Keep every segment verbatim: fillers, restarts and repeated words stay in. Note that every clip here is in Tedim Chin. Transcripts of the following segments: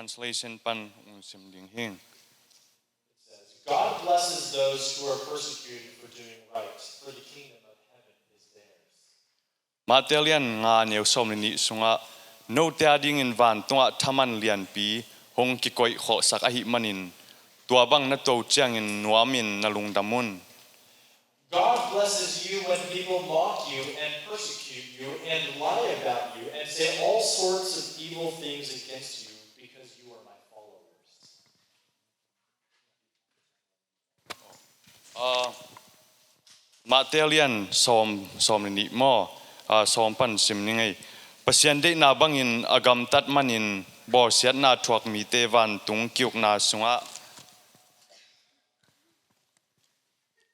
Translation pan ung sim ding hi. It says, "God blesses those who are persecuted for doing right, for the kingdom of heaven is theirs." Matthai lian nga neu sawm le nih sungah, "Note a dingin vantungah thaman lianpi hong kikoih khawhsak ahih manin, tua bang na tuah uh ciangin nuamin na lungdam un." God blesses you when people mock you and persecute you and lie about you and say all sorts of evil things against you because you are my followers. Ah, Matthai lian sawm, sawm le nih maw? Ah, sawm pan sim ni ngei. Pasian deihna bangin a gamtat manin bawlsiatna thuak mite vantung ki-ukna sungah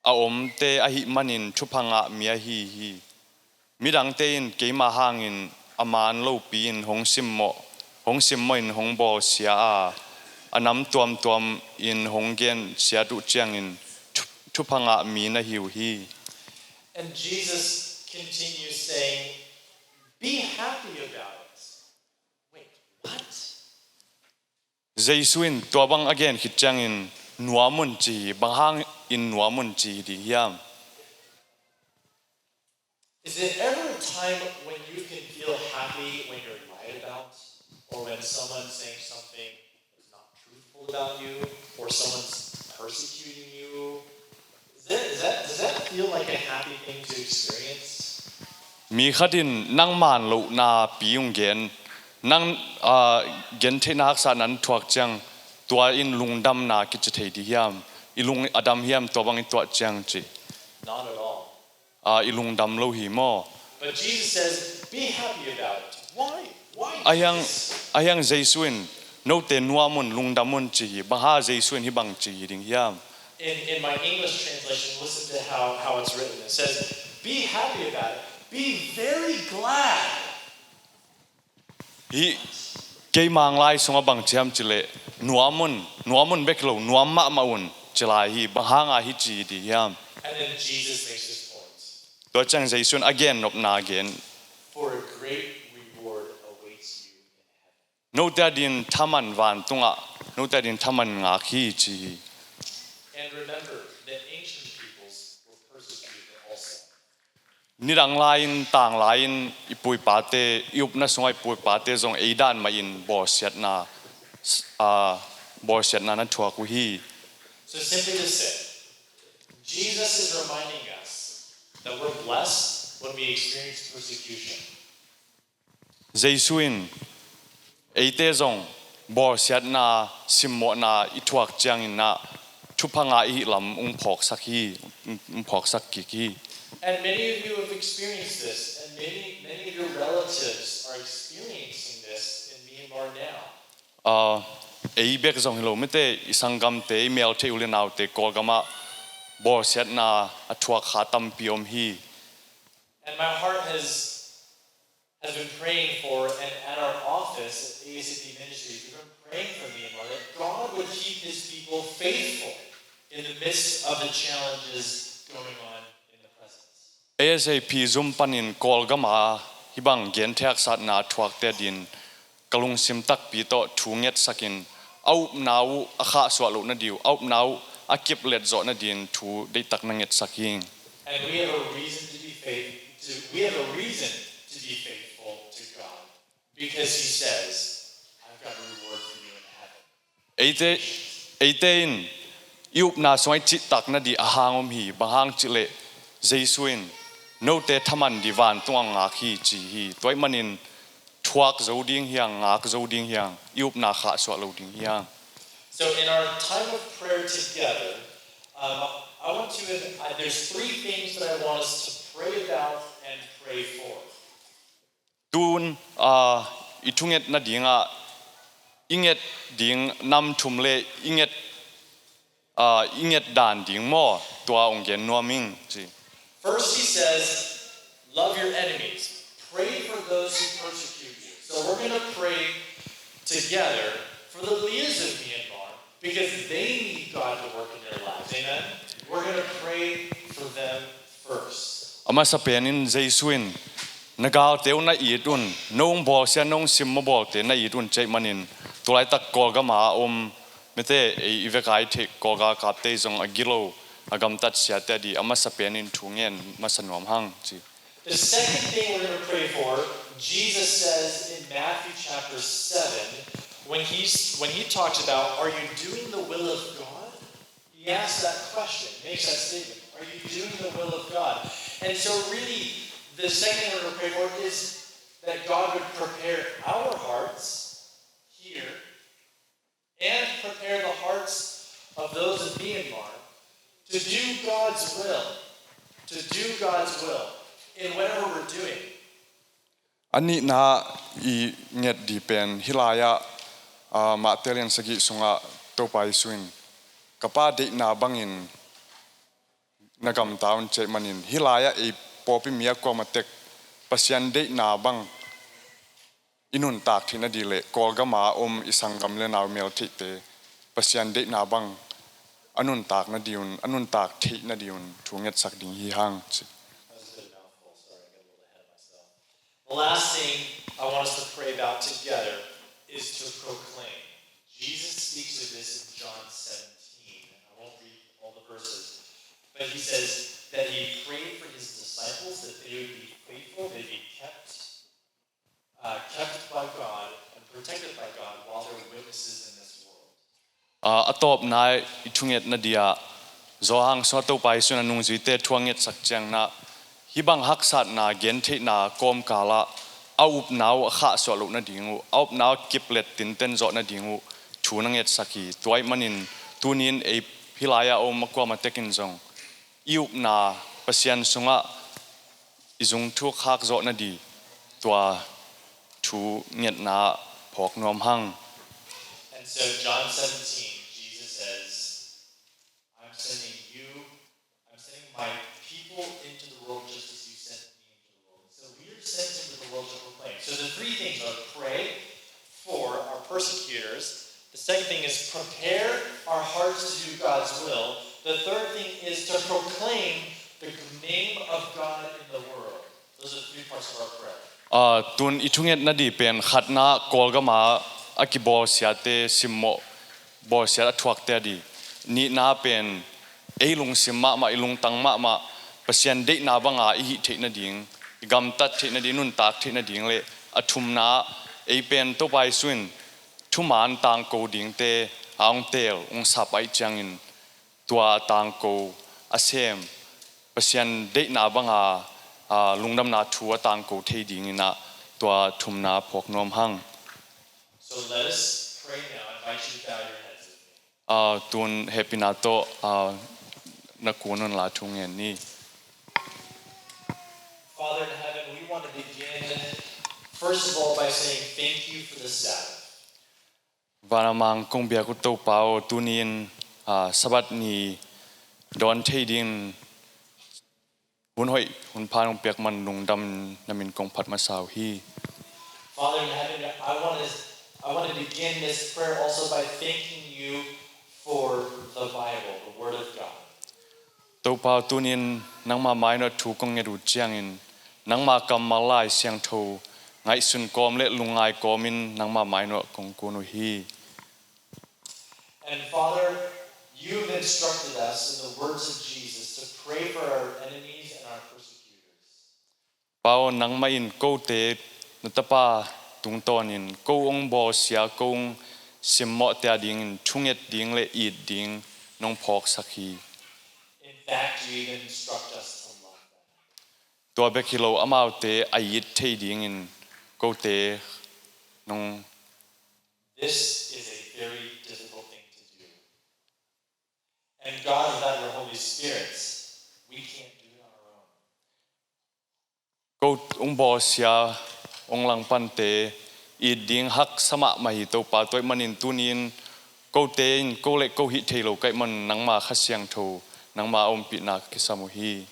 a omte ahih manin thupha ngah mi ahi hi. Midangte in keima hangin a man lopi-in hong simmawh, hong simmawh in hong bawlsia a, a nam tuamtuam in hong gensiat uh ciangin thu-, thupha ngah mi na hi uh hi. And Jesus continues saying, "Be happy about it." Wait, what? Jesu in tua bang a gen khit ciangin nuam un ci hi. Bang hangin nuam un ci hi ding hiam? Is there ever a time when you can feel happy when you're lied about, or when someone saying something is not truthful about you, or someone's persecuting you? Is that, is that, does that feel like a happy thing to experience? Mi khat in nang man lohna pi ung gen, nang, ah, gentheihna haksatna na thuak ciang, tua in lungdamna kici thei ding hiam? I lung a dam hiam tua bang i tuah ciang ci? Not at all. Ah, i lungdam lo hi maw? But Jesus says, "Be happy about it." Why? Why? Ahi hang, ahi hang Jesu in, "Note nuam un, lungdam un," ci hi. Bang hang Jesu in hih bang ci hi ding hiam? In, in my English translation, listen to how, how it's written. It says, "Be happy about it. Be very glad." Hih keima lai sungah bang ci hiam cih leh, "Nuam un, nuam un bek lo, nuam mahmah un," ci lai hi. Bang hanga hih ci ding hiam? And then Jesus makes this point. Tua ciang Jesu in a gennopna gen. "For a great reward awaits you in heaven." Note a dingin thaman vantungah, note a dingin thaman ngak hi ci hi. And remember that ancient peoples were persecuted also. Nidang lai-in, tang lai-in i pu i pate, i upna sungah i pu i pate zong ei dan mahin bawlsiatna, ah, bawlsiatna na thuak uh hi. So simply to say, Jesus is reminding us that we're blessed when we experience persecution. Jesu in eite zong bawlsiatna, simmawhna i thuak ciangin ah thupha ngah i hih lam ung phawksak hi, ung phawksak kik hi. And many of you have experienced this, and many, many of your relatives are experiencing this in Myanmar now. Ah, ei bek zong hi lo, mite, i sanggamte, i meltheih u le naute Kawlgamah bawlsiatna a thuak kha tampi om hi. And my heart has has been praying for, and at our office at A S A P Ministries, we've been praying for Myanmar, that God would keep his people faithful in the midst of the challenges going on in the present. A S A P zum panin Kawlgama hih bang gentheih haksatna thuakte adingin ka lungsim takpi tawh thu ngetsakin, a upna uh a khahsuah loh nading uh, a upna uh a kip let zawh nadingin thu deihtak na ngetsak hi. And we have a reason to be faith-, to, we have a reason to be faithful to God, because he says, "I've got a reward for you in heaven." Eite, eite in i upna sungah i cihtak nading a hang om hi, bang hang cih leh Jesu in, "Note thaman ding vantungah ngak hi," ci hi. Tua ahih manin thuak zo ding hi hang, ngak zo ding hi hang, i upna khahsuah lo ding hi hang. So in our time of prayer together, um, I want to, uh, there's three things that I want us to pray about and pray for. Tun, ah, i thunget nadingah, i nget ding nam thum le i nget, ah, i nget dan ding maw, tua ong gen nuam ing ci. First, he says, "Love your enemies. Pray for those who persecute you." So we're gonna pray together for the leaders of Myanmar, because they need God to work in their lives. Amen? We're gonna pray for them first. A masa penin Jesu in, "Na galte uh na it un, nong bawlsia, nong simmawh bawlte na it un," ci ahih manin, tulaitak Kawlgam a om mite, ei i vek a i theih Kawl galkapte zong a gilo, a gamtat siate a dih a masa penin thu ngen masa nuam hang ci. The second thing we're going to pray for, Jesus says in Matthew chapter seven, when he, when he talks about, "Are you doing the will of God?" He asks that question, makes that statement. "Are you doing the will of God?" And so, really, the second thing we're going to pray for is that God would prepare our hearts here and prepare the hearts of those in Myanmar to do God's will, to do God's will in whatever we're doing. A nihna i nget di pen hih lai-ah, ah, Mate lian sagih sungah Topa Jesu in, "Ka Pa deihna bangin na gamta un," ci ahih manin, hih lai-ah ei pawlpi mi a kuamah tek Pasian deihna bang i nuntak theih nading le Kawlgam a om i sanggam le nau mel theihte Pasian deihna bang a nuntak nading un, a nuntak theih nading un thu ngetsak ding hi hang ci. The last thing I want us to pray about together is to proclaim. Jesus speaks of this in John seventeen. I won't read all the verses, but he says that he prayed for his disciples that they would be faithful, they'd be kept, uh, kept by God and protected by God while they're witnesses in this world. Ah, a tawpna i thungetna dia Johan sungah Topa Jesu in a nungzuite thu a ngetsak ciangin ah, hih bang haksatna gentheihna kawmkalah a upna uh a khahsuah loh nading uh, a upna uh a kiplet tinten zawh nading uh thu na ngetsak hi. Tua ahih manin tuni-in ei hih lai-ah a om a kuamah tekin zong i upna Pasian sungah i zung thu khak zawh nading tua thu ngetna phawk nuam hang. And so John seventeen, Jesus says, "I'm sending you, I'm sending my people into the world just as you sent me into the world." So we are sent into the world to proclaim. So the three things are pray for our persecutors. The second thing is prepare our hearts to do God's will. The third thing is to proclaim the name of God in the world. Those are the three parts of our prayer. Ah, tun i thungetna di pen khatna Kawlgam a a kibawlsiate simmawh, bawlsiat a thuakte a di. Nihna pen ei lungsim mahmah, i lungtang mahmah Pasian deihna banga i hih theih nading, i gamtat theih nading, nuntak theih nading le a thumna ei pen Topa Jesu in thuman tangko dingte a hong teel, hong sap ahih ciangin tua tangko a sem Pasian deihna banga, ah, lungdamna thu a tangko thei dingin ah tua thumna phawk nuam hang. So let us pray now. I invite you to bow your heads with me. Ah, tun hehpihna tawh, ah, na kun un la thu ngen ni. Father in heaven, we want to begin, first of all, by saying thank you for the Sabbath. Van a mang kong biak uh Topa aw, tuni-in, ah, Sabbath ni dawn thei dingin hun hoih hun pha nong piak man lungdam na min kong phat masa uh hi. Father in heaven, I want to, I want to begin this prayer also by thanking you for the Bible, the Word of God. Topa aw, tuni-in nangma mai-ah thu kong nget uh ciangin nangma kammal Lai Siangtho ngaihsun kawm le lungngai kawmin nangma mai-ah kong kun uh hi. And Father, you've instructed us in the words of Jesus to pray for our enemies and our persecutors. Pa aw, nangmah in kote na tapa tungtawnin ko hong bawlsia, ko hong simmawhte a dingin thunget ding le it ding nong phawksak hi. In fact, you even instruct us to love them. Tua bek hi lo, amaute a it thei dingin kote nong This is a very difficult thing to do. And God, without your Holy Spirit, we can't do it on our own. Ko hong bawlsia, hong langpante it ding haksa mahmah hi Topa. Tua ahih manin tuni-in kote in ko le ko hih thei lo ka hih man nangma Kha Siangtho, nangma ompihna ka kisam uh hi.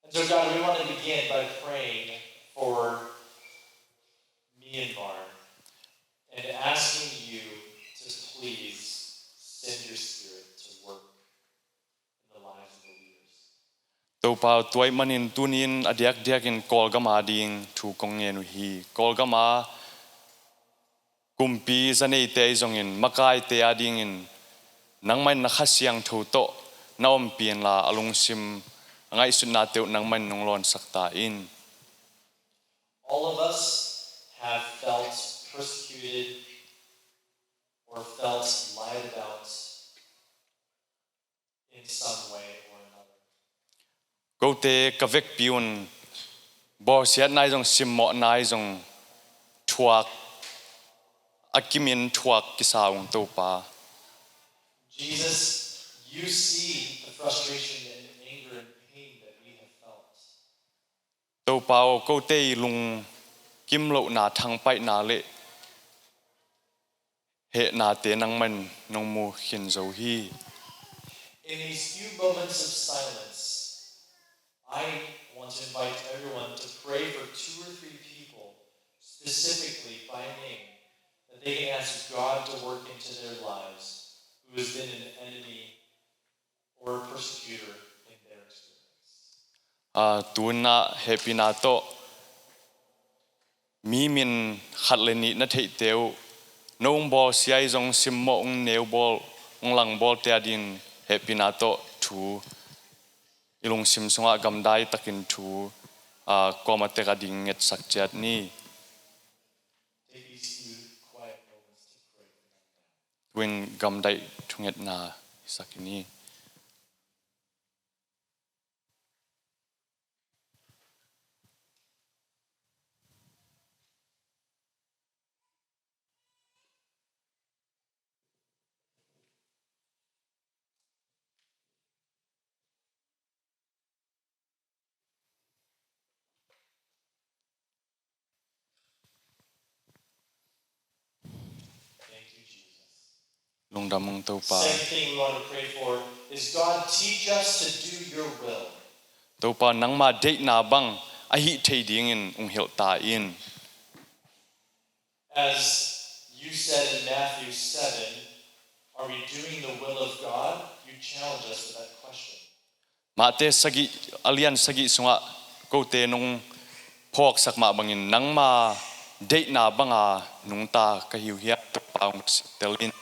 And so, God, we want to begin by praying for Myanmar and asking you to please send your Spirit to work in the lives of the leaders. Topa, tua ahih manin tuni-in a diakdiakin Kawlgam a ding thu kong ngen uh hi. Kawlgam a Kumpi zaneite ahi zongin makaite adingin nangmah in na Kha Siangtho tawh na ompih inla, a lungsim, a ngaihsutnate uh nangmah in nong lawnsak ta in. All of us have felt persecuted or felt lied about in some way or another. Kote ka vekpi un bawlsiatna ahi zong, simmawhna ahi zong thuak, a kimin thuak kisa ung, Topa. Jesus, you see the frustration and anger and pain that we have felt. Topa aw, kote i lungkim lohna, thangpaihna le hehnate nangmah in nong mu khin zo hi. In these few moments of silence, I want to invite everyone to pray for two or three people specifically by name, that they can ask God to work into their lives, who has been an enemy or a persecutor in their experience. Ah, tu-in ah hehpihna tawh mi min khat le nih na theihte uh, no hong bawlsia ahi zong, simmawh, hong neu bawl, hong lang bawlte adingin hehpihna tawh thu i lungsim sungah gamdai takin thu, ah, kuamah tek ading ngetsak ciat ni. Take these few quiet moments to pray for them now. Tu-in gamdaih thungetna hisak ni. Thank you, Jesus. Lungdam ung, Topa. Second thing we want to pray for is, God, teach us to do your will. Topa, nangma deihna bang a hih thei dingin hong hilh ta in. As you said in Matthew seven, are we doing the will of God? You challenge us with that question. Matthai sagih, a lian sagih sungah kote nong phawksak mah bangin, nangma deihna banga nungta ka hi uh hiam, Topa, hong tel in.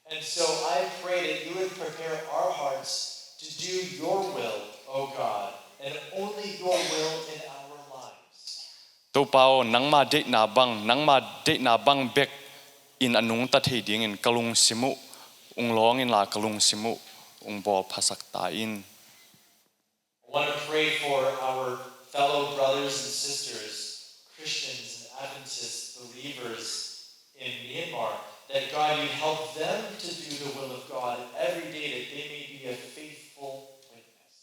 And so I pray that you would prepare our hearts to do your will, O God, and only your will in our lives. Topa aw, nangma deihna bang, nangma deihna bang bek in a nungta thei dingin ka lungsim uh hong lawng inla, ka lungsim uh hong bawlphasak ta in. I want to pray for our fellow brothers and sisters, Christians and Adventist believers in Myanmar, that God, you help them to do the will of God every day, that they may be a faithful witness.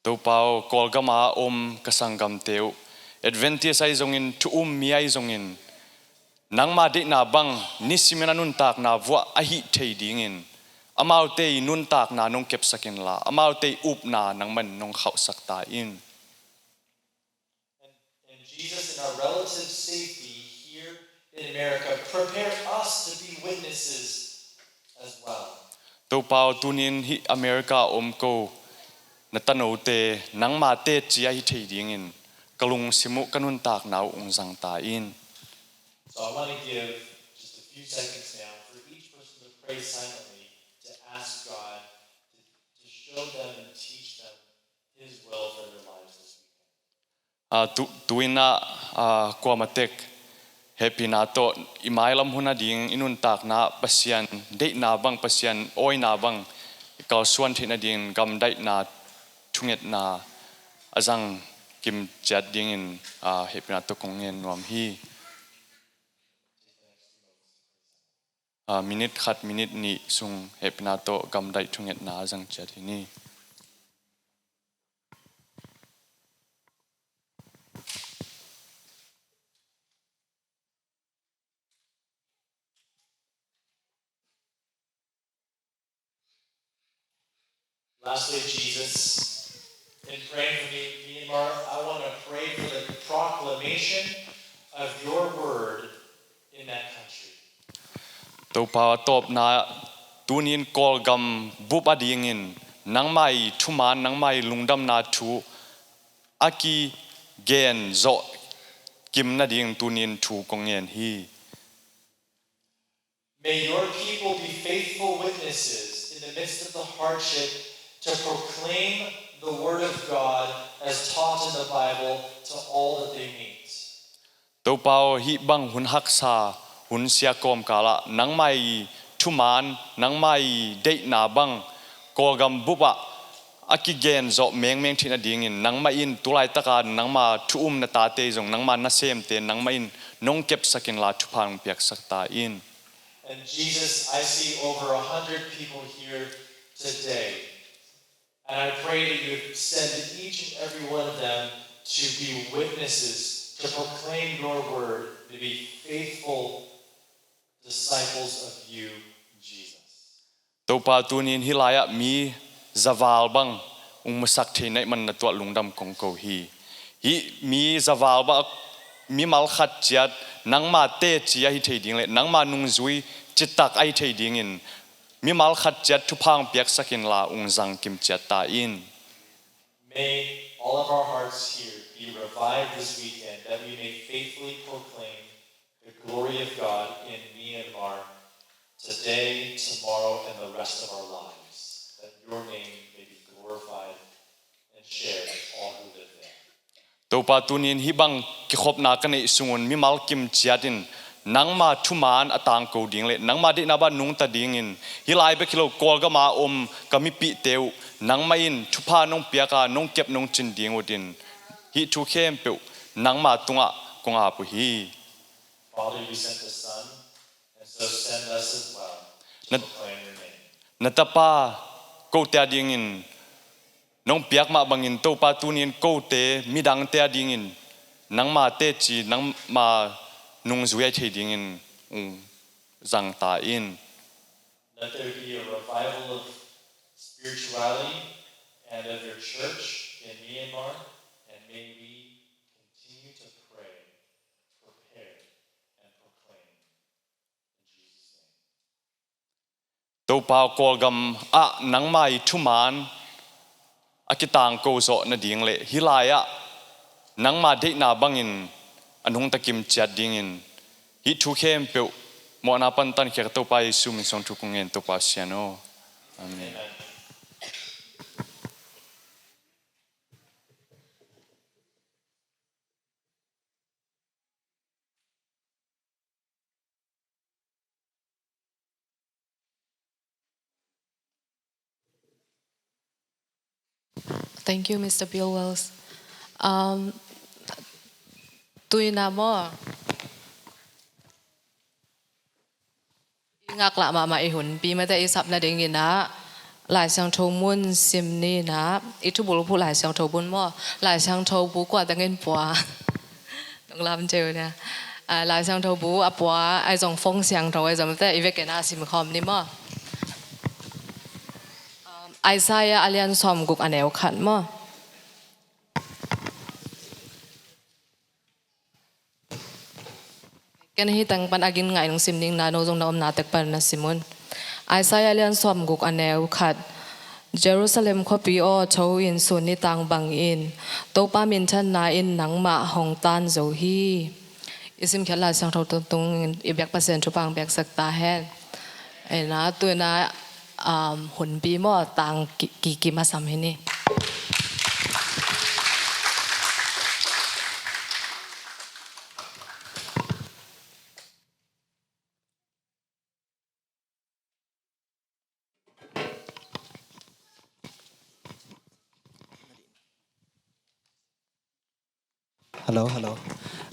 Topa aw, Kawlgama om ka sanggamte uh, Adventist ahi zongin, thu-um mi ahi zongin, nangma deihna bang nisimin a nuntakna vuah a hih thei dingin, amaute i nuntakna nong kepsak inla, amaute i upna nangman nong khauhsak ta in. And, and Jesus, in our relative safety here in America, prepare us to be witnesses as well. Topa aw, tunin hih America a om ko na tanote, nangma teci a hi thei dingin ka lungsim uh, ka nuntakna uh hong zang ta in. So I want to give just a few seconds now for each person to pray silently, to ask God to, to show them and teach them His will for their lives this weekend. Ah, tu, tu-in ah, ah, kuamah tek hehpihna tawh i mailam hun ading, i nuntakna Pasian deihna bang, Pasian awina bang i kalsuan theih nadingin gamdaihna thungetna a zang kim ciat dingin, ah, hehpihna tawh kong ngen nuam hi. Ah, minit khat, minit nih sung hehpihna tawh gamdaih thungetna a zang ciat hi ni. Lastly, Jesus, in praying for me, Myanmar, I want to pray for the proclamation of your word in that country. Topa, a tawpna, tunin Kawlgam bup adingin nangmai thuman, nangmai lungdamna thu a kigen zawh kim nading tunin thu kong ngen hi. May your people be faithful witnesses in the midst of the hardship to proclaim the word of God as taught in the Bible to all that they meet. Topa aw, hih bang hun haksa, hun sia kawmkal ah nangmah i thuman, nangmah i deihna bang Kawlgam bup ah a kigen zawh mengmeng theih nadingin nangmah in tu laitaka nangma thu um na tate zong, nangma nasemte nangmah in nong kepsak inla thupha nong piaksak ta in. And Jesus, I see over a hundred people here today. And I pray that you would send each and every one of them to be witnesses, to proclaim your word, to be faithful disciples of you, Jesus. Topa, tuni in hih lai-ah mi zaval bang ung musak thei naih man na tuah lungdam kong ko hi. Hih mi zaval bang mimal khat ciat nangma teci ahi thei ding le nangma nungzui citak ahi thei dingin mimal khat ciat thupha ung piaksak inla ung zang kim ciat ta in. May all of our hearts here be revived this weekend, that we may faithfully proclaim the glory of God in Myanmar today, tomorrow, and the rest of our lives, that your name may be glorified and shared with all who live there. Topa, tuni in hih bang kikhopna ka neih sungun mimal kim ciat in nangma thuman a tangko ding le nangma deihna bang nungta dingin hih lai bek hi lo Kawlgam a om ka mipihte uh nangmah in thupha nong piak a nong kep nong cin ding uh in hih thu khempeuh nangma tungah kong ap uh hi. Father, you sent the Son, and so send us as well to Na, proclaim your name. Na Tapa kote a dingin nong piak mah bangin Topa, tuni in kote midangte a dingin nangma teci, nangma nungzui ahi thei dingin ung zang ta in. Let there be a revival of spirituality and of your church in Myanmar, and may we continue to pray, prepare, and proclaim. Topa, Kawlgam ah nangma i thuman a kitangko zawh nading le hih lai-ah nangma deihna bangin a nungta kim ciat dingin hih thu khempeuh mawhna pan tankhia ka Topa Jesu min suang thu kong ngen, Topa Sian aw. Amen. Thank you, Mister Bill Wells. Um, tuina maw? I ngaklah mahmah i hunpi mate i sap nadingin ah Lai Siangtho mun sim ni in ah i thubulphuh Lai Siangtho bu maw? Lai Siangtho bu kua tengin pua? Nong lam ceu nia. Ah, Lai Siangtho bu a pua ai zong Fong Siangtho ai zong mate i vekin ah sim khawm ni maw? Um, Isaiah a lian sawmguk a neu khat maw? Ken hih teng pan a gin ngai nong sim ning na, no zong na omna tek pan na sim un. Isaiah lian sawmguk a neu khat. Jerusalem khuapi aw, tho in, sun ni tang bangin Topa minthanna in nangmah hong tan zo hi. I simkhiat Lai Siangtho tungtungin i biak Pasian thupha hong piaksak ta hen. Ena, tuina, um, hunpi maw tang ki, ki, ki masam hi ni. Hello, hello.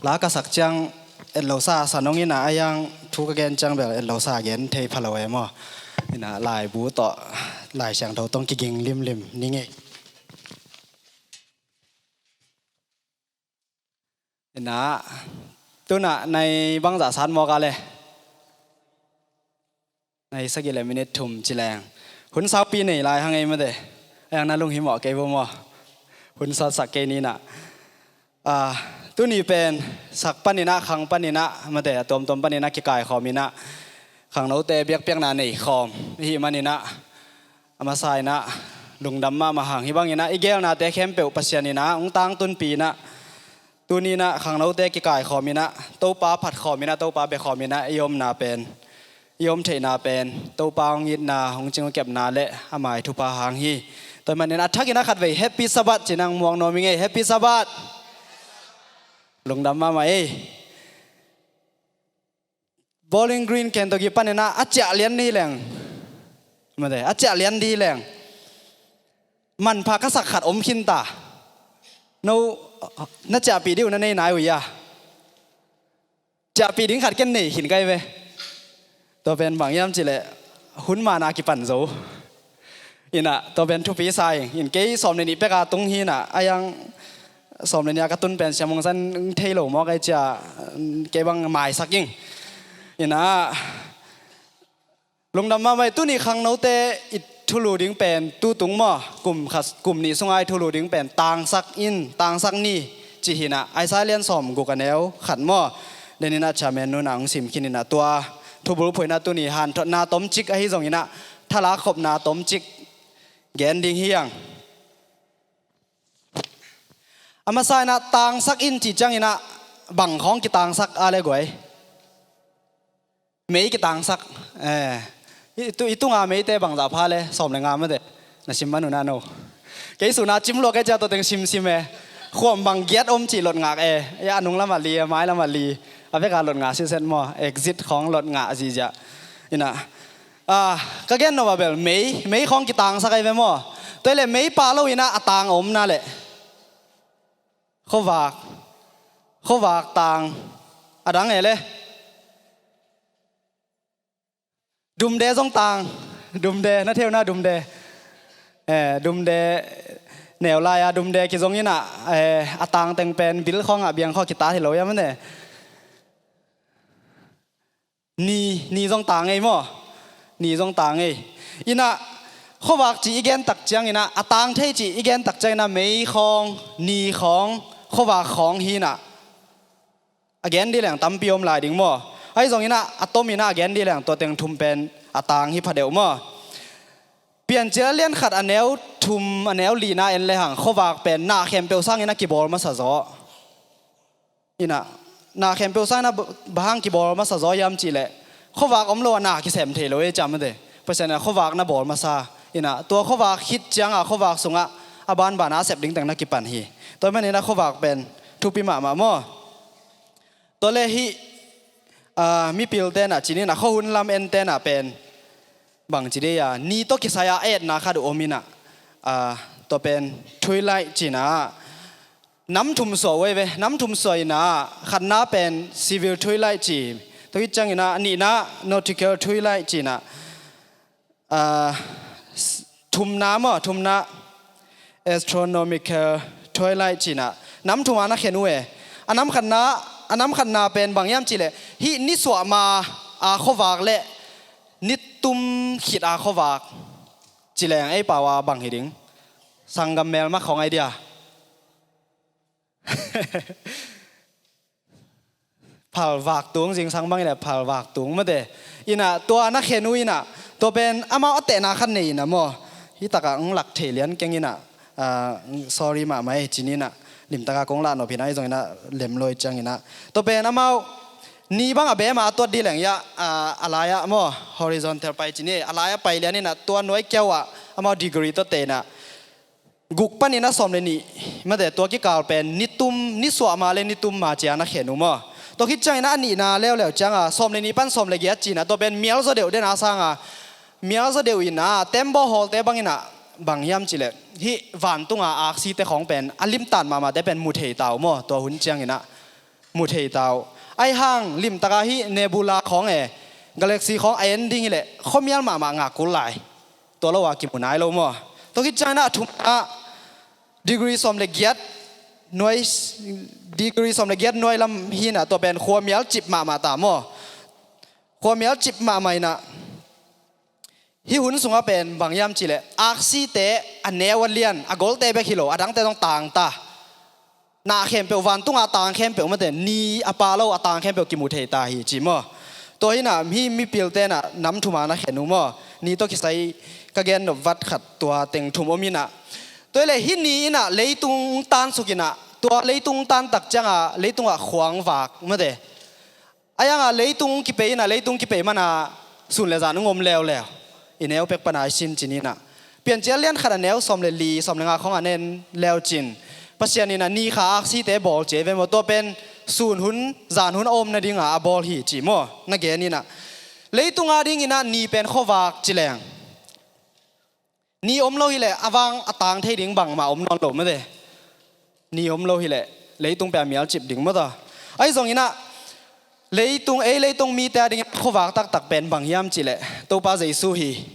La ka sak ciang et lo sa sa nong ina a yang thu ka gen ciang bel et lo sa gen thei pha lo e maw? Ina laibu tawh Lai Siangtho tawh kiging limlim ni ngei. Ina tuna nai bangzah san mawk a le. Nai sagih le minit thum ci leng hun saupi nei lai hang ei mate. A yang na lunghimawh kei bo maw? Hun sawtsak kei ni na. Ah, tuni pen sak panin ah, khang panin ah mate, a tuamtuam panin ah kikaikhawm in ah khangnote biakpiakna neikhawm i hih manin ah a masa in ah lungdam mahmah hang. Hih bangin ah i geelnate khempeuh Pasian in ah hong tangtunpih in ah tuni in ah khangnote kikaikhawm in ah Topa phatkhawm in ah Topa bekhawm in ah i omna pen i om theihna pen Topa hong itna, hong cing hong kepna le a mai thupha hang hi. Tua ahih manin a thakin a khatvei Happy Sabbath ci-in hong muak nuam ing ei. Happy Sabbath. Lungdam mahmah ei. Bowling Green Kentucky panin a ciah lian ding hi leng, mate, a ciah lian ding hi leng, manpha ka sak khat om khin ta. No, na ciahpih ding uh na nei nai uh hia? Ciahpih ding khat ken nei khin ka hi ve. Tua pen bang hiam cih leh hun man a kipan zo. Inah, tua pen thupi sa ing. In kei sawm le nih pek a tung hi inah, a hiang sawm le nih a ka tun pen Sia Mung San thei lo maw, kei cia, kei bang maisak ing. Inah, lungdam mahmah ei. Tuni khangnote i thulu ding pen tutung maw, kum khat, kum nih sunga i thulu ding pen tangsak in, tangsak ni cih hi inah, Isaiah lian sawm guk a neu khat maw. Tua inah chairman nu inah hong sim khin inah, tua thubulphuh inah tuni hanthotna tomcik ahi zong inah, thalak khopna tomcik gen ding hi hang. A masa inah tangsak in cih ciang inah bang khawng kitangsak a le guai? Mei kitangsak. Eh, i tu, i tunga meite bangzah pha le, sawm le nga mate. Na sim man uh na no. Kei suna cim lua kei cia tua teng simsim e. Khuam bang giat om cih lot ngak e. A nung lamah li, a mai lamah li. A veka lot ngak siset maw. Exit khawng lot ngak ziahziah. Inah, ah, ka gen nop ah bel mei, mei khawng kitangsak ahi ve maw. Tua hi leh mei pah lo inah a tang a om na leh? Khuavak. Khuavak tang. A dang e le? Dumde zong tang. Dumde, na thei uh na, dumde. Eh, dumde, neu lai-a dumde kizong inah, eh, a tang teng pen bil khawngah, biang khawngah kitat hi lo hiam mate. Ni, ni zong tang ei maw. Ni zong tang ei. Inah, khuavak cih i gen tak ciang inah, a tang thei cih i gen tak ciang inah, mei khawng, ni khawng, khuavak khawng hi inah, a gen ding leng tampi om lai ding maw. Ahi zong inah, a tom inah a gen ding leng tua teng thum pen a tang hi phadeuh maw. Piancil a lian khat a neu thum, a neu lina en le hang, khuavak pen na khempeuh sang inah kibawl masa zaw. Inah, na khempeuh sang inah ba, bang hang kibawl masa zaw hiam cih leh, khuavak om lo a na kisem thei lo e, ciam mate. Pasian inah khuavak na bawl masa. Inah, tua khuavak khit cianga khuavak sungah a banbana a sep ding teng na kipan hi. Tua ahih manin inah khuavak pen thupi mahmah maw. Tua le hih, ah, mipilte inah ci-in inah, khuahun lam ente inah pen bangci dei a, ni tawh kisai-a a etna khat uh om inah, ah, tua pen twilight ci-in ah, nam thum suah uh ei ve, nam thum suah inah, khatna pen civil twilight ci, tua khit ciang inah, a nihna nautical twilight ci-in ah, ah, s-, thumna maw, thumna astronomical twilight ci-in ah, nam thum a na khen uh e. A nam khatna, a nam khatna pen bang hiam cih leh, hih nisuah ma a khuavak le nitum khit a khuavak ci leng ei pau a bang hi ding? Sanggam melma khawng ahi dia. Phalvak tung, zingsang bang hi leh phalvak tung mate. Inah, tua na khen uh inah, tua pen amau a tehna khat nei inah maw. Hih takah hong lak thei lian keng inah, ah, sorry mahmah ei ci-in inah, limtaka kong lah nop hi inah, ahi zong inah lem lo hi ciang inah. Tua pen amau ni bang a bema a tuat ding leng hiah, ah, a lai-ah maw, horizontal pai ci-in ei, a lai-ah pai lian inah, tua nuai kiau ah amau degree tawh teh inah, guk panin a sawm le nih mate, tua kikal pen nitum, nisuah ma le nitum ma ci-a na khen uh maw. Tua khit ciang inah a nihna leuleu cianga sawm le nih pan sawm le giat ci-in ah, tua pen mialzaw deuh den a sanga, mialzaw deuh inah, tembaw hawlte bang inah, bang hiam cih leh, hih vantunga aksite khawng pen a limtak mahmahte pen mu thei ta uh maw, tua hun ciang inah mu thei ta uh. Ahi hang limtaka hih nebula khawng e, galaxy khawng a en ding hi leh khuamial mahmah ngak kul lai. Tua lo a kimu nai lo maw. Tua khit ciang inah a thumna degree sawm le giat nuai, degree sawm le giat nuai lam hi inah, tua pen khuamial cip mahmah ta maw. Khuamial cip mahmah inah, hih hun sungah pen bang hiam cih leh, aksite a neu a lian, a golte bek hi lo, a dangte zong tang ta. Na khempeuh, vantunga tang khempeuh mate, ni a pah lo a tang khempeuh kimu thei ta hi ci maw. Tua hi inah, hih mipilte inah nam thum a na khen uh maw. Ni tawh kisai ka gen nop vat khat tua teng thum om inah. Tua hi leh hih ni inah leitung tansuk inah, tua leitung tan tak cianga leitungah khuang vak mate. Ahi hanga leitung kipei inah, leitung kipei mana sun le zan hong om leuleu. I neu pek pana i sin cin inah, Piancil lian khat a neu sawm le li, sawm le nga khawng a nen leu cin, Pasian inah ni kha aksite bawl ci ei ve maw. Tua pen sun hun, zan hun a om nadinga a bawl hi ci maw, na gen inah. Leitung ading inah ni pen khuavak ci leng, ni om lo hileh a vang a tang thei ding bangmah om nawn lo mate. Ni om lo hileh leitung pen a mialcip ding maw ta. Ahi zong inah, leitung, ei leitung mite ading inah khuavak taktak pen bang hiam cihleh Topa Jesu hi.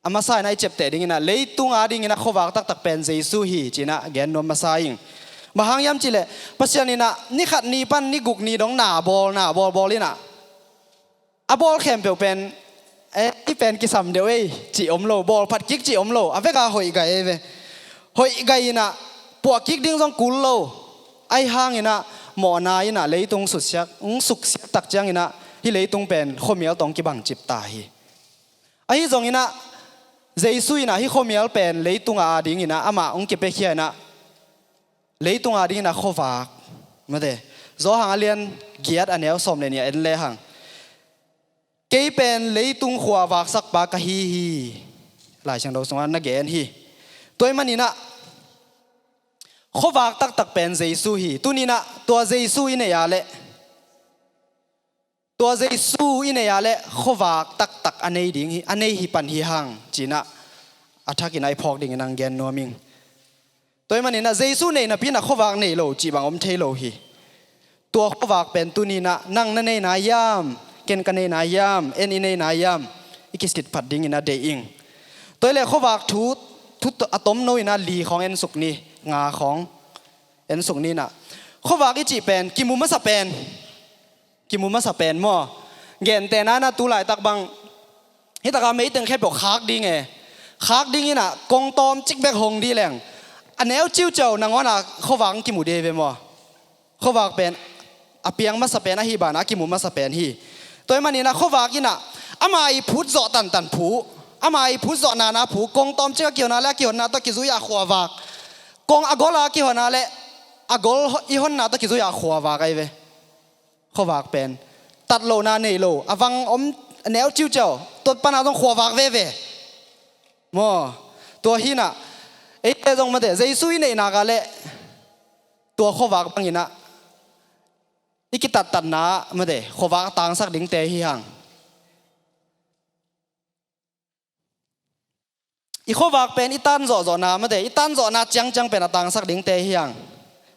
A masa inah i ciapteh ding inah, leitung ading inah khuavak taktak pen Jesu hi ci inah gen nuam masa ing. Bang hang hiam cihleh, Pasian inah ni khat ni pan ni guk ni dong na bawl, na bawl bawl inah, a bawl khempeuh pen, eh, i pen kisam deuh ei cih om lo, bawl phat kik cih om lo, a veka hoih gai ei ve. Hoih gai inah, puah kik ding zong kul lo. Ahi hang inah, mawhna inah leitung suksiat, hong suksiat tak ciang inah, hih leitung pen khuamial tawh hong kibang cip ta hi. Ahi zong inah, Jesu inah hih khuamial pen leitung ading inah amah hong kipiakhia inah, leitung ading inah khuavak, mate. Johan a lian giat a neu sawm le nih ah en lehang, kei pen leitung khuavak sakpa ka hi hi. Lai Siangtho sungah na gen hi. Tua ahih man inah khuavak taktak pen Jesu hi. Tuni inah tua Jesu i neih a leh, tua Jesu i neih a leh khuavak taktak a nei ding hi, a nei hi pan hi hang ci inah a thak inah i phawk ding inah gen nuam ing. Tua ahih man inah Jesu nei napi inah khuavak nei lo cih bang om thei lo hi. Tua khuavak pen tuni inah nang na nei nai hiam, ken ka nei nai hiam, en i nei nai hiam, i kisit phat ding inah deih ing. Tua hileh khuavak thu, thu a tomno inah li khawng en suk ni, nga khawng en suk ni inah. Khuavak i cih pen kimu masa pen, kimu masa pen maw. Gentehna inah tu laitak bang, hih taka meiteng khempeuh khak ding e. Khak ding inah kong tawm cik bek hong dih leng, a neu ciuciau nangawn ah khuavak hong kimu ding hi ve maw. Khuavak pen a piang masa pen ahi banah a kimu masa pen hi. Tua ahih man inah khuavak inah ama i phut zawh tantan phu, ama i phut zawh nana phu, kong tawm cik a kihonna le a kihonna tawh kizui a khuavak, kong a gol a kihonna le a gol i honna tawh kizui a khuavak ahi ve. Khuavak pen tat lohna nei lo, a vang om, a neu ciuciau, tua pana zong khuavak veve maw. Tua hi inah eite zong mate, Jesu i neih nak a leh tua khuavak bang inah i kitattatna mate, khuavak a tangsak dingte hi hang. I khuavak pen i tan zawhzawhna mate, i tan zawhna ciangciang pen a tangsak dingte hi hang.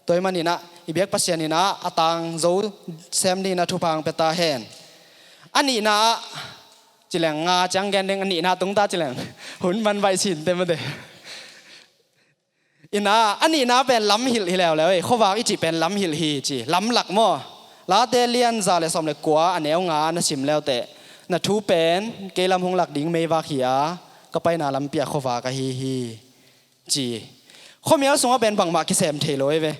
Tua ahih man inah i biak Pasian inah a tang zo sem ding inah thupha hong pia ta hen. A nihna ah, ci leng nga ciang gen ding, a nihna tung ta ci leng hun man baih sinte mate. Inah a nihna pen lamhilh hi leuleu ei, khuavak i cih pen lamhilh hi ci, lamlak maw. Late lian za le sawm le kua a neu nga na sim leuteh, na thu pen kei lam hong lak ding meivak hi a, ka paina lampi ah khuavak ahi hi ci. Khuamial sungah pen bangmah kisem thei lo ei ve.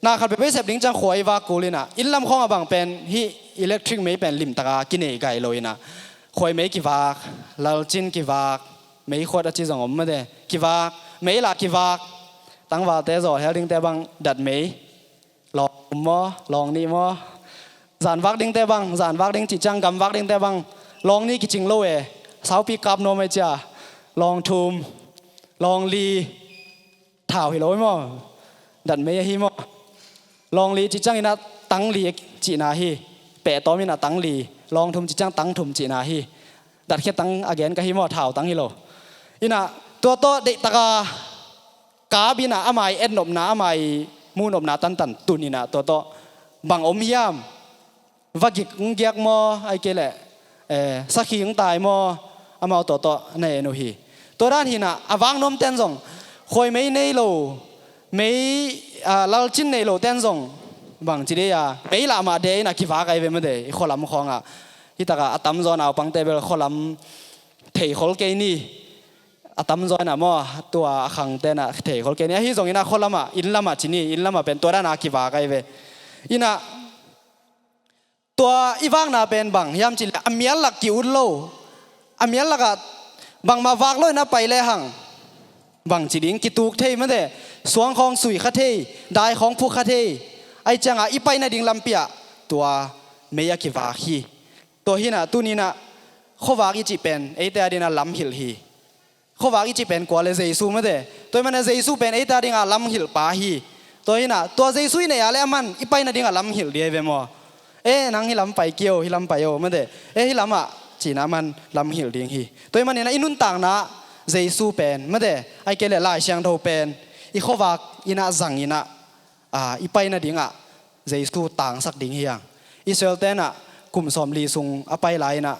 Na khat peuhpeuh i sep ding ciang khua i vak kul inah, inn lam khawngah bang pen hih electric mei pen limtaka kinei gai lo inah, khuai mei kivak, lalcin kivak, meikhuat a ci zong om mate, kivak, mei lah kivak. Tangvalte zawhel dingte bang datmei, lawng thum maw, lawng nih maw. Zanvak dingte bang, zanvak ding cih ciang gamvak dingte bang, lawng nih kicing lo e, saupi kap nuam ei cia, lawng thum, lawng li. Thau hi lo maw. Datmei ahi maw. Lawng li cih ciang inah tang li cihna hi. Pehtawm inah tang li. Lawng thum cih ciang tang thum cihna hi. Datkhia tang a gen ka hi maw, thau tang hi lo. Inah tua tawh deihtaka kap inah ama i etnopna, ama i muhnopna tantan tun inah tua tawh bang om hiam. Vagik hong giak maw, ahih kei leh, eh, sakhi hong tai maw, amau tawhtawh na en uh hi. Tua dan hi inah a vak nuamten zong khuai mei nei lo, mei, ah, lalcin nei loten zong bangci dei a, mei lah mah dei inah kivak ahi ve mate, i khualam khawngah. Hih takah a tamzaw naupangte bel khualam theikhol kei ni. A tamzaw inah maw, tua a khangte inah theikhol kei ni. Ahi zong inah khualamah, inn lamah ci ni, inn lamah pen tua dana kivak ahi ve. Inah tua i vakna pen bang hiam cih leh a mial lak ki-ut lo. A mial lakah bangmah vak lo inah pai lehang bangci ding kituk thei mate, suang khawng sui kha thei, dai khawng phuk kha thei. Ahih ciangah i pai nading lampi ah tua mei a kivak hi. Tua hi inah tuni inah Khuavak i cih pen eite a dingin a lamhilh hi. Khuavak i cih pen kua le Jesu mate. Tua ahih manin Jesu pen eite a dingin a lamhilhpa hi. Tua hi-in ah tua Jesu i neih a leh aman i paina dingin a lamhilh ding ahi ve maw? E, nang hih lam pai kei o, hih lam pai o mate. E, hih lamah ci-in ah aman lamhilh ding hi. Tua ahih manin ah i nuntakna Jesu pen mate, ahih kei leh Lai Siangtho pen i khuavak in ah zang in ah, a, i paina dingah Jesu tangsak ding hi hang. Israel-te in ah kum sawmli sung a pai lai-in ah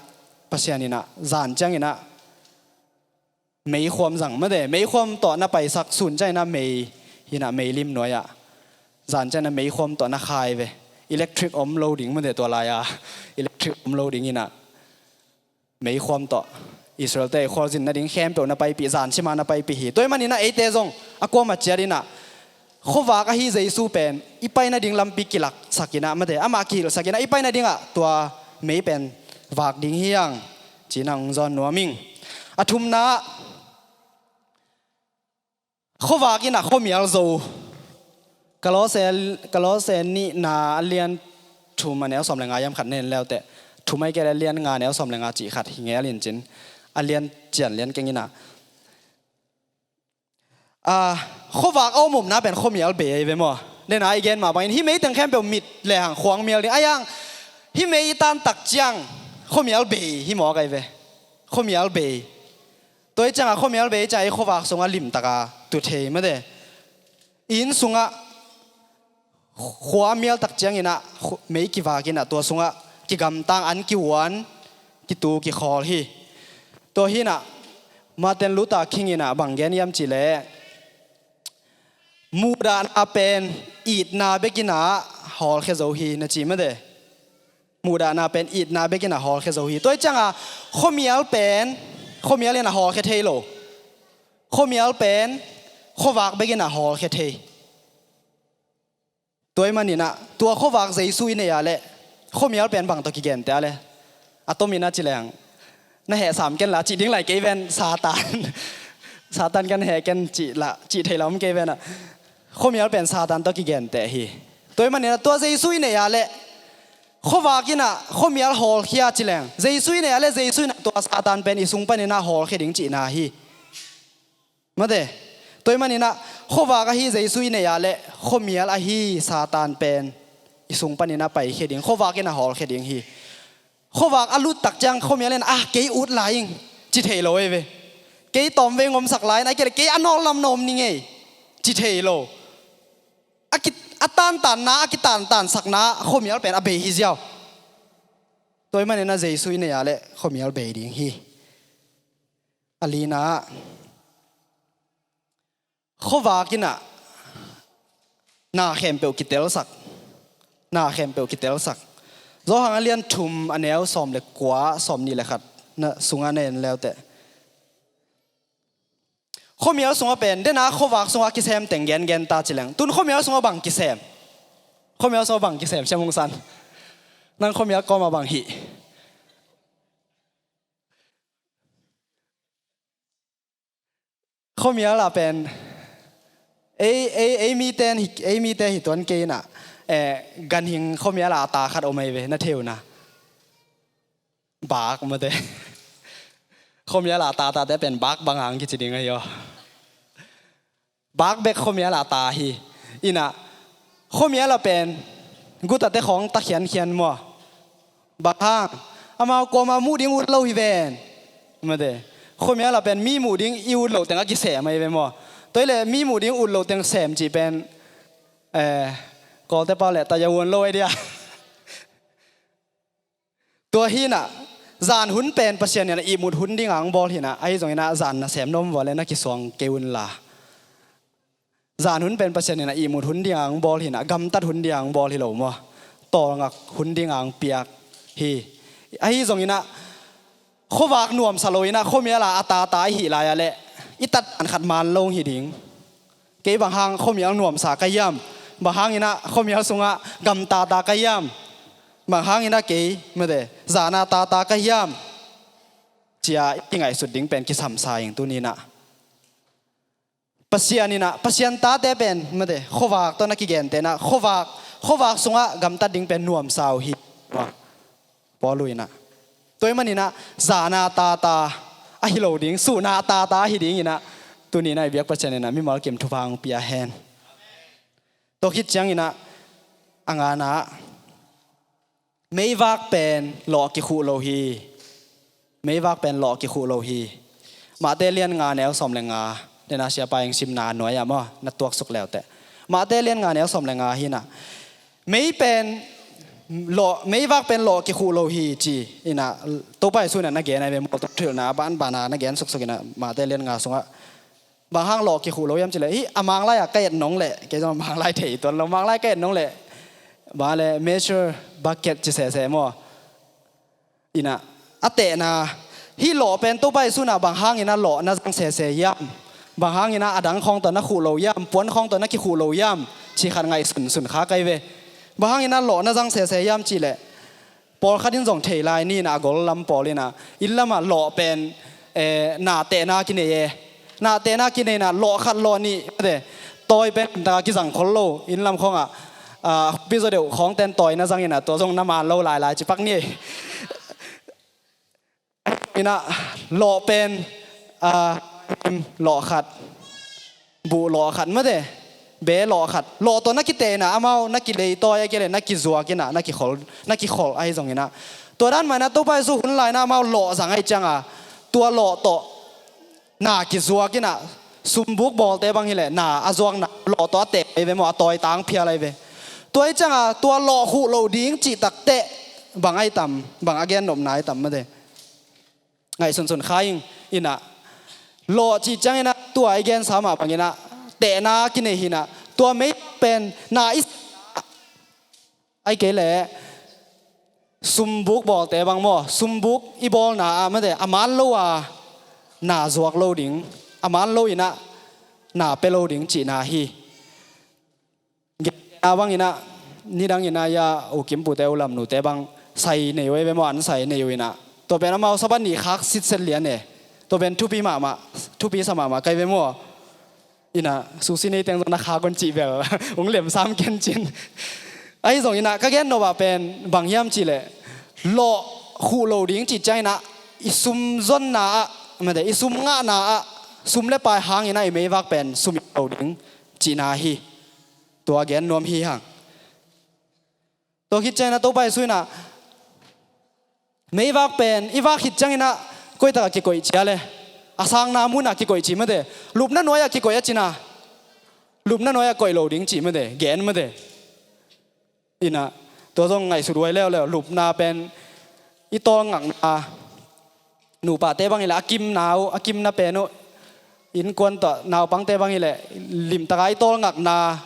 Pasian in ah zan ciangin ah meikhuam zang mate, meikhuam tawh na paisak, sun ciangin ah mei hi-in ah meilim nuai-ah, zan ciangin ah meikhuam tawh na khai ve. Electric om lo ding mate, tua lai-a electric om lo ding in ah meikhuam tawh Israel-te khualzin nading khempeuh na paipih, zan sim a na paipih hi. Tua ahih manin ah eite zong a kuamah ciat in ah khuavak ahi Jesu pen i paina ding lampi kilaksak in ah mate, amah kihilhsak in ah i paina dingah tua mei pen vak ding hi hang, ci-in ah hong zawn nuam ing. A thumna, khuavak in ah khuamial zo. Kolose, Kolose nihna a lian thum a neu sawm le nga hiam khat na en le uh teh. Thum ahih kei leh a lian nga a neu sawm le nga cih khat hi ngel in cin. A lian cian lian keng in ah. A, khuavak a om omna pen khuamial bei ahi ve maw? Nena i gen mah bangin hih mei teng khempeuh mit lehang khuang mial ding. Ahi hang hih mei i tan tak ciang khuamial bei hi mawk ahi ve. Khuamial bei. Tua ahih ciangah khuamial bei ciangah i khuavak sungah limtaka tu thei mate. Inn sungah khua a mial tak ciangin ah khu-, mei kivak in ah tua sungah kigamtang, an kihuan, kitu kikhawl hi. Tua hi-in ah Martin Luther King in ah bang gen hiam cih leh, muhdahna pen itna bek in ah hawlkhia zo hi, na ci mate. Muhdahna pen itna bek in ah hawlkhia zo hi. Tua ahih ciangah khuamial pen khuamial in ah hawlkhia thei lo. Khuamial pen khuavak bek in ah hawlkhia thei. Tua ahih manin ah tua khuavak Jesu i neih a leh khuamial pen bang tawh kigenteh a leh, a tomin a ci leng, na heh sam ken la cih ding lai kei ven, Satan. Satan kan heh ken cih la, cih thei la om kei ven ah. Khuamial pen Satan tawh kigenteh hi. Tua ahih manin ah tua Jesu i neih a leh khuavak in ah khuamial hawlkhia ci leng, Jesu i neih a leh Jesu in ah tua Satan pen i sung panin ah hawlkhia ding cihna hi. Mate, tua ahih manin ah khuavak ahi Jesu i neih a leh khuamial ahi Satan pen i sung panin ah paikhia ding, khuavak in ah hawlkhia ding hi. Khuavak a lut tak ciang khuamial in ah, "Ah, kei ut lai ing," ci thei lo ahi ve. "Kei tawmvei ngomsak lai ing, ahih kei leh kei a nawl lam na om ning ei," ci thei lo. A ki, a tantanna, a kitantansakna khuamial pen a bei hi ziau. Tua ahih manin ah Jesu i neih a leh khuamial bei ding hi. A lina ah, khuavak in ah na khempeuh kitelsak. Na khempeuh kitelsak. Johan a lian thum a neu sawm le kua, sawm nih le khat na sungah na en le uh teh. Khuamial sungah pen, dena khuavak sungah kisem teng gengen ta ci leng. Tun khuamial sungah bang kisem? Khuamial sungah bang kisem, Siam Hong San? Nang khuamial kawmah bang hih? Khuamial ah pen ei, ei, ei mite hi, ei mite hi tuan kei in ah, eh, ganhing khuamial ah a ta khat om ahi ve, na thei uh na. Bak mate. Khuamial ah a ta tate pen bak bang hang kici ding ahi aw. Bak bek khuamial ah a ta hi. In ah khuamial ah pen gutate khawng ta khiankhian maw? Bang hang? Amau kuamah muh ding ut lo hi ven. Mate. Khuamial ah pen mi muh ding i ut loh teng a kisem ahi ve maw? Tua hi leh mi muh ding ut loh teng sem cih pen, eh, Kawlte pau leh ta ya uan lo ahi dia. Tua hi in ah, zan hun pen Pasian in ah ihmut hun ding a hong bawl hi in ah, ahi zongin ah zan nasem na om vua leh na kisuang kei un la. Zan hun pen Pasian in ah ihmut hun ding a hong bawl hi in ah, gamtat hun ding a hong bawl hi lo maw? Tawlngak hun ding a hong piak hi. Ahi zongin ah, khuavak nuamsa lo in ah, khuamial ah a tata i hih lai ah leh, i tat an khat man lo hi ding. Kei bang hang khuamial nuamsa ka hiam? Bang hangin ah khuamial sungah gamtata ka hiam? Bang hangin ah kei, mate, zan a tata ka hiam? Ci-a i kingaihsut ding pen kisamsa ing tuni in ah. Pasian in ah, Pasian tate pen, mate, khuavak tawh na kigentehna, khuavak, khuavak sungah gamtat ding pen nuamsa uh hi. Paul in ah. Tua ahih maninah zana tata ahi lo ding, suhna tata ahi dinginah tuni inah i biak Pasian inah mimal kim thupha hong pia hen. Tua khit cianginah a ngana ah, meivak pen lawh kikhuh lo hi. Meivak pen lawh kikhuh lo hi. Mate lian nga neu sawm le nga, dena siapa eng simna nuai-ah maw na tuaksuk leuteh, Mate lian nga neu sawm le nga hinah, mei pen lawh, meivak pen lawh kikhuh lo hi ci inah Topa Jesu inah na gen ahi ve maw. Tua thuhilhna banbana na gen suksuk inah Mate lian nga sungah. Bang hang lawh kikhuh lo hiam cileh, hih a Manglai-ah ka et nong leh, kei zong a Manglai thei tuan lo, Manglai ka et nong leh, bang le measure bucket ci sese maw. Inah a tehna, hih lawh pen Topa Jesu inah bang hanginah lawh na zang sese hiam? Bang hanginah a dang khawng tawh na khuh lo hiam? Puan khawng tawh na kikhuh lo hiam? Ci khat ngaihsun sun kha kai ve. Bang hanginah lawh na zang sese hiam cileh, pawlkhat in zong thei lai ni inah a gol lam pawl inah, inn lamah lawh pen, eh, na tehna kinei e. Na tehna kinei inah lawh khat lawh nih, mate, tawi pen taka kizang khol lo, inn lam khawngah, ah, pi zaw deuh khawngten tawi na zang inah tua zong na man lo lailai cipak ni. Inah lawh pen, ah, lawh khat, buh lawh khat mate, be lawh khat, lawh tawh na kiteh inah amau na kileitawi a kei le na kizuak inah na kikhol, na kikhol ahi zonginah, tua dan mah inah Topa Jesu hun lai inah amau lawh zang ahi cianga, tua lawh tawh na kizuak inah, sumbuk bawlte bang hileh na a zuakna lawh tawh a teh ahi ve maw, a tawi tang phial ahi ve. Tua ahi cianga tua lawh khuh lo ding cih takteh bang ahi tam, bang a gennopna ahi tam mate. Ngaihsunsun kha ing inah, lawh cih cianginah tua i gensa mah banginah tehna kinei hinah, tua mei pen na i, ai kei leh sumbuk bawlte bang maw, sumbuk i bawlna ah mate, a man lo a na zuak lo ding, a man lo inah na pia lo ding cihna hi. Genna banginah, nidanginah ya u kimpute u lamnute bang sai nei uh e ve maw, an sai nei uh inah, tua pen amau Sabbath nih khak sitset lian e. Tua pen thupi mahmah, thupi sa mahmah kai ve maw. Inah susi nei teng zong na khak un cih bel hong lemsam ken cin. Ahi zonginah ka gennop ah pen bang hiam cihleh, lawh khuh lo ding cih cianginah i sum zonna ah mate, i sum ngahna ah, sum le pai hanginah i meivak pen sum i lo ding cihna hi. Tua gen nuam hi hang. Tua khit cianginah Topa Jesu inah meivak pen i vak khit cianginah koitakah kikoih cia le, a sangna munah kikoih cih mate, lupna nuai-ah kikoih a cina, lupna nuai-ah koih lo ding cih mate, gen mate. Inah tua zong ngaihsut huai leuleu, lupna pen i tawlngakna, nupate bang hileh a kimna uh, a kimna pen uh, innkuan tawh naupangte bang hileh limtaka i tawlngakna,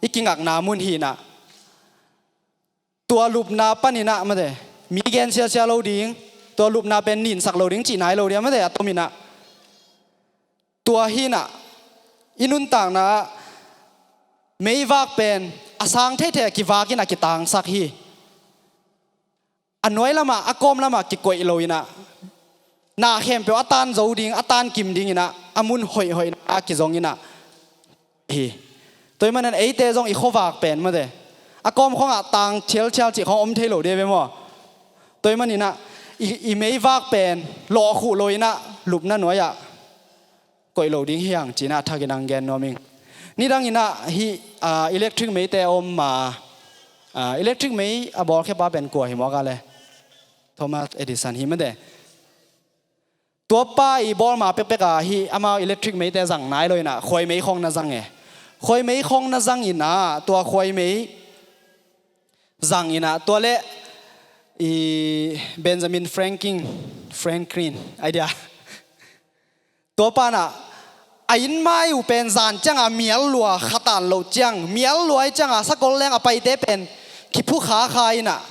i kingakna mun hinah. Tua lupna paninah mate, mi gen siasia lo ding, tua lupna pen ninsak lo ding cih nai lo dia mate, a tominah. Tua hinah i nuntakna ah meivak pen a sang theithei a kivakin a kitangsak hi. A nuai lamah, a kawm lamah kikoih lo inah, na khempeuh a tan zo ding, a tan kim dinginah, a mun hoihhoihna a kizong inah hi. Tua ahih manin eite zong i khuavak pen mate, a kawm khawngah tang thialthial cih khawng om thei lo dia ve maw. Tua ahih maninah i, i meivak pen lawh khuh lo inah lupna nuai-ah koih lo ding hi hang cinah thakin ang gen nuam ing. Nidanginah hih, ah, electric meite a om ma, ah, electric mei a bawlkhiapa pen kua hi mawk a le, Thomas Edison hi mate. Tua pa i bawl ma pekpek a hih amau electric meite zang nai lo inah khuai mei khawng na zang e. Khuai mei khawng na zang inah tua khuai mei zang inah tua le i Benjamin Franklin, Franklin idea. Tua panah a innmai uh pen zan cianga mial lua khatan loh ciang, mial lua ahi cianga sakol leng a paite pen kiphukha kha inah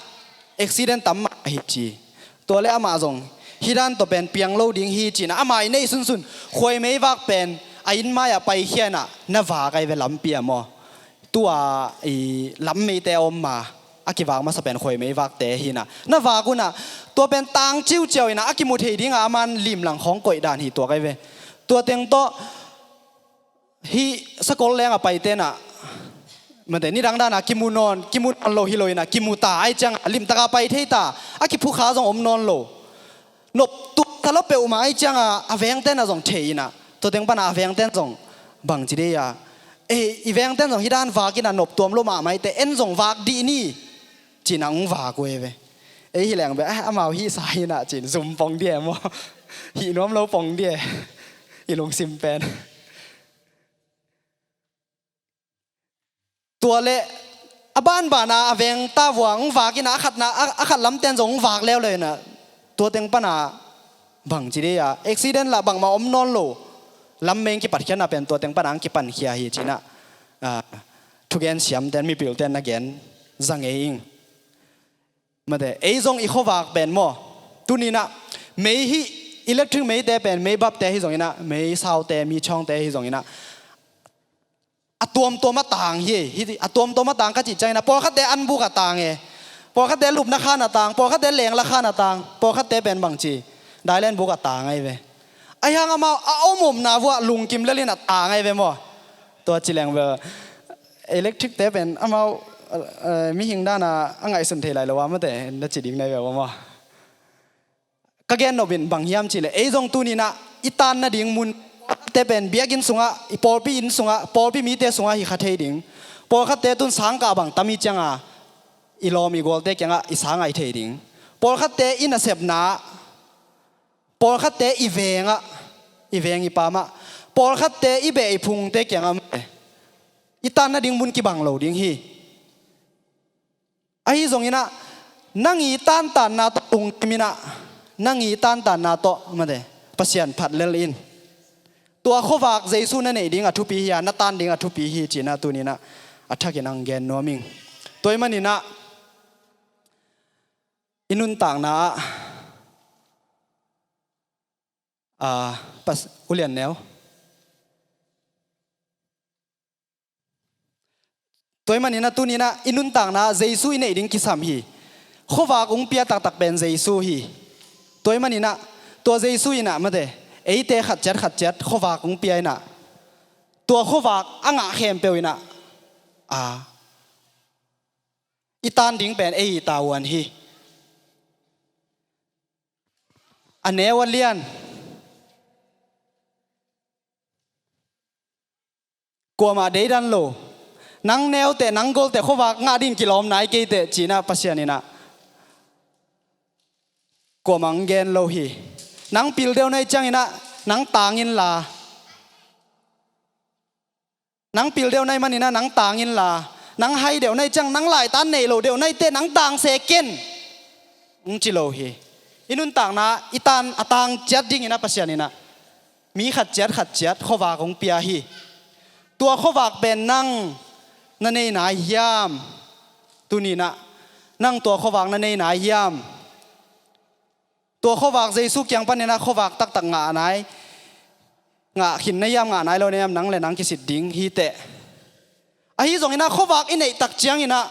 accident tam mah ahi ci. Tua le amah zong hih dan tawh pen piang lo ding hi cinah amah i neih sunsun khuai meivak pen a innmai ah paikhia inah na vak ahi ve lampi ah maw. Tua i lammeite a om ma a kivak masa pen khuai meivakte hinah na vak unah tua pen tang ciuciau inah a kimu thei dingah a man limlang khawng koih dan hi tuak ahi ve. Tua teng tawh hih sakol leng a paite inah mate nidang dana kimu nawn, kimu nawn lo hi lo inah kimu ta ahi ciangah limtaka pai thei ta, a kiphukha zong om nawn lo. nop tuam ta lo peuhmah ahih ciangin a vengte'n a zong thei in a, tua teng pan a vengte'n zong bangci dei a, ei, i vengte'n zong hih dan vak in a nop tuam lo mahmah i te, en zong vak dih ni, ci-in a hong vak uh hi ve. Ei hi leng bel, "Ah, amau hih sa hi na," ci-in zum pong dih e maw. Hih nuam lo pong dih e, i lungsim pen. Tua leh a banban a a veng ta vua hong vak in a, a khatna, a, a khat lamte'n zong hong vak leuleu in a, tua teng pan a bangci dei a, accident lah bangmah om nawn lo lam meng kipatkhiatna pen tua teng pan a hong kipankhia hi ci-in a, a, thugen siamte'n, mipilte'n na gen za ngei ing. Mate, ei zong i khuavak pen maw, tuni-in a mei hih, electric meite pen, mei bulb-te hi zongin a, mei saute, mi chawngte hi zongin a, a tuamtuam a tang hi, hi, a tuamtuam a tang ka cih ciangin a, pawlkhatte an buk a tang e, pawlkhatte lupna khan a tang, pawlkhatte lengla khan a tang, pawlkhatte pen bangci, dailen buk a tang ahi ve. Ahi hang amau a om omna vuah lungkim lel in a tang ahi ve maw. Tua ci leng bel, electric-te pen amau, eh, mihing dan a a ngaihsun thei lai lo a mate, na ci ding na hi ve maw. Ka gen nop in bang hiam cih leh, ei zong tuni-in a i tan nading mun, pawlkhatte pen biakinn sungah, i pawlpi inn sungah, pawlpi mite sungah hi kha thei ding. Pawlkhatte tun sangkah bang tam i ciangin a, i lawm i gualte kiangah i sang ngai thei ding. Pawlkhatte i nasepna, pawlkhatte i vengah, i veng i pamah, pawlkhatte i beh i phungte kiangah, i tan nading mun kibang lo ding hi. Ahi zongin a, nang i tantanna tawh lungkim in a, nang i tantanna tawh mate, Pasian phat lel in. Tua khuavak Jesu na neih ding a thupi hi a, na tan ding a thupi hi ci-in a tuni-in a, a thakin hong gen nuam ing. Tua ahih manin a, i nuntakna ah, a, pas, ulian neu. Tua ahih manin a tuni-in a i nuntakna ah Jesu i neih ding kisam hi. Khuavak hong pia taktak pen Jesu hi. Tua ahih manin a, tua Jesu in a mate, eite khat ciat khat ciat khuavak hong pia in a, tua khuavak a ngah khempeuh in a, a, i tan ding pen ei i tavuan hi. A neu a lian. Kuamah deidan lo. Nang neuteh, nang golteh khuavak ngah ding kilawm nai kei teh ci-in a Pasian in a, kuamah hong gen lo hi. Nang pil deuh na hih ciangin a, nang tang inla. Nang pil deuh na hih manin a nang tang inla, nang hai deuh na hih ciang, nang laitan nei lo deuh na hih teh nang tang se ken, hong ci lo hi. I nuntakna i tan a tang ciat dingin a Pasian in a, mi khat ciat khat ciat khuavak hong pia hi. Tua khuavak pen nang na nei nai hiam? Tuni-in a, nang tua khuavak na nei nai hiam? Tua khuavak Jesu kiang panin a khuavak taktak ngah nai, ngah khin na hiam, ngah nai lo na hiam, nang le nang kisit ding hi teh. Ahi zongin a khuavak i neih tak ciangin a,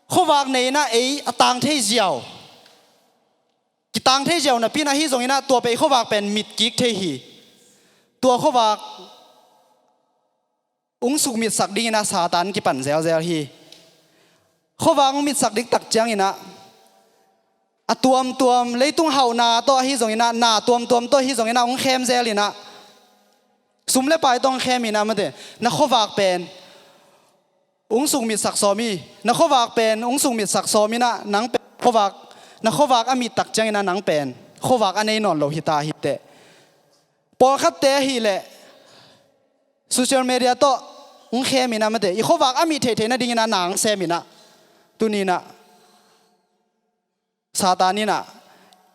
khuavak nei in a ei a tang thei ziau, kitang thei ziau napi-in a, ahi zongin a tua pei khuavak pen mit kik thei hi. Tua khuavak hong sukmitsak dingin a Satan kipan zelzel hi. Khuavak hong mitsak diktak ciangin a, a tuamtuam, leitung hauhna tawh ahi zongin a, na tuamtuam tawh ahi zongin a hong khem zel in a, sum le pai tawh hong khem in a mate, na khuavak pen hong sukmitsak sawm hi. Na khuavak pen hong sukmitsak sawm in a, nang pen khuavak, na khuavak a mit tak ciangin a nang pen khuavak a nei nawn lo hi ta hi teh. Pawlkhatte ahih leh social media tawh hong khem in a mate, i khuavak a mit theihtheih nadingin a na hong sem in a, tuni-in a Satan in a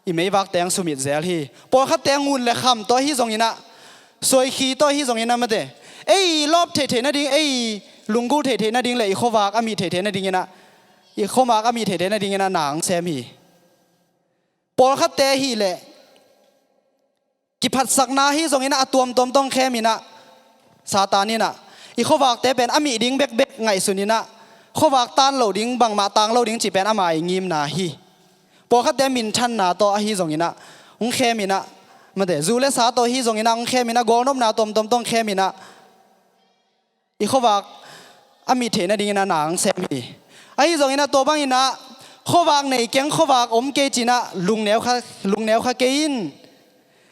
i meivakte hong sumit zel hi. Pawlkhatte ngun le kham tawh ahi zongin a, suaikhi tawh ahi zongin a mate, ei lawp theihtheih nading, ei lunggulh theihtheih nading le i khuavak a mit theihtheih nadingin a, i khuavak a mit theihtheih nadingin a na hong sem hi. Pawlkhatte ahih leh kiphatsakna ahi zongin a, a tuamtuam tawh hong khem in a, Satan in a i khuavakte pen a mit ding bekbek ngaihsun in a, khuavak tan lo ding, bangmah tang lo ding cih pen ama i ngimna hi. Pawlkhatte minthanna tawh ahi zongin a hong khem in a mate, zu le sa tawh ahi zongin a hong khem in a, gawlnopna tuamtuam tawh hong khem in a, i khuavak a mit theih nadingin a na hong sem hi. Ahi zongin a tua bangin a Khuavak nei keng, khuavak om kei ci-in ah lungneu kha, lungneu kha kei in.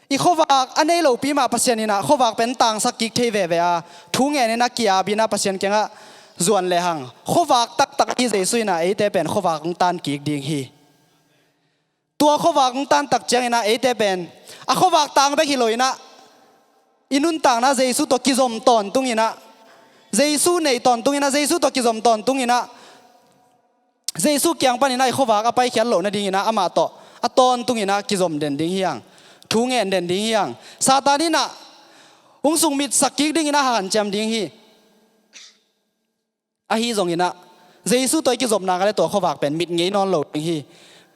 I khuavak a nei lopi mah Pasian in ah khuavak pen tangsak kik thei veve a, thu ngen in ah ki-ap in ah Pasian kiangah zuan lehang khuavak taktak i Jesu in ah eite pen khuavak hong tan kik ding hi. Tua khuavak hong tan tak ciangin ah eite pen a khuavak tang bek hi lo in ah i nuntakna Jesu tawh kizom tawntung in ah, Jesu nei tawntung in ah, Jesu tawh kizom tawntung in ah, Jesu kiang panin ah i khuavak a paikhiat loh nadingin ah amah tawh a tawntung in ah kizom den ding hi hang. Thu ngen den ding hi hang. Satan in ah hong sungmitsak kik dingin ah hanciam ding hi. Ahi zongin ah Jesu tawh i kizopna ka le tua khuavak pen mit ngei nawn lo ding hi.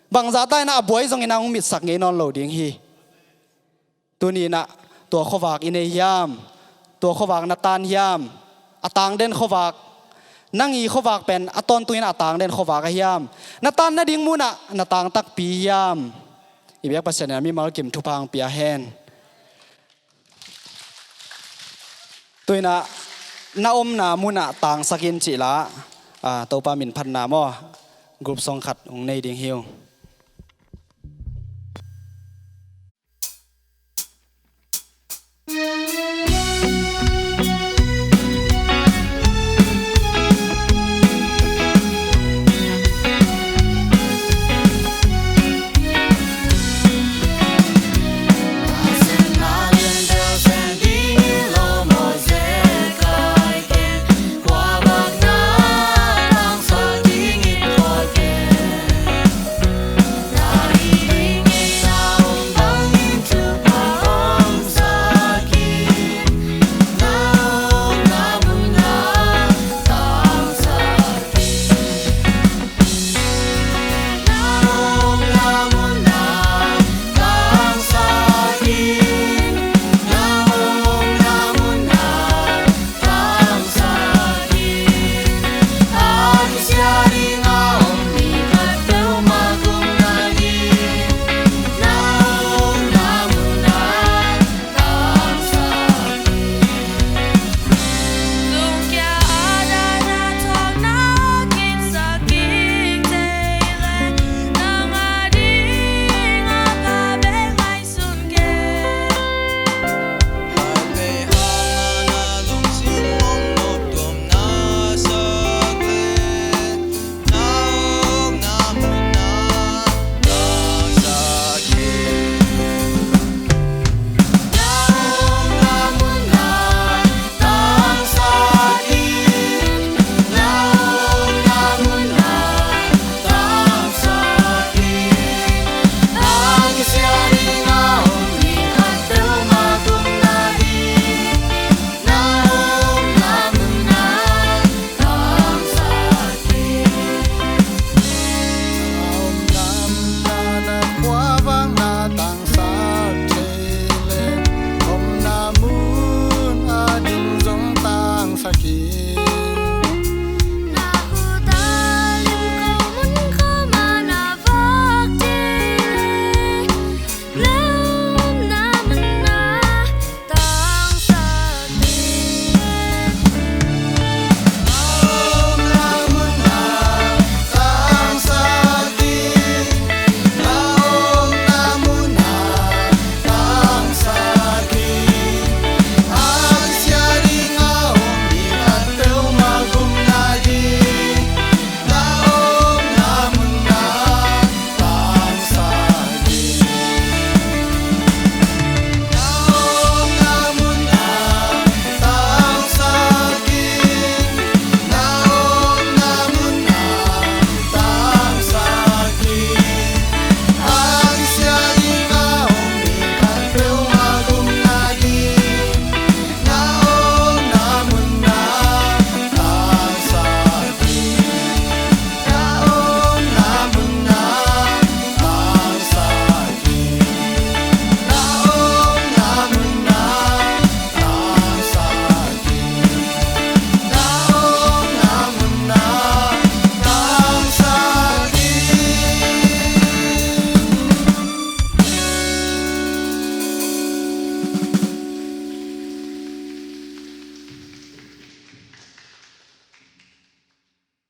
Bangzah ta in ah a buai zongin ah hong mitsak ngei nawn lo ding hi. Tuni in ah tua khuavak i nei hiam? Tua khuavak na tan hiam? A tang den khuavak, nang i khuavak pen a tawntung in ah a tang den khuavak a hiam? Na tan nading mun ah na tang takpi hiam? I biak Pasian in ah mimal kim thupha hong pia hen. Tu in ah na omna mun ah tangsak in cih la, ah, Topa min phatna maw, group song khat hong nei ding hi ung.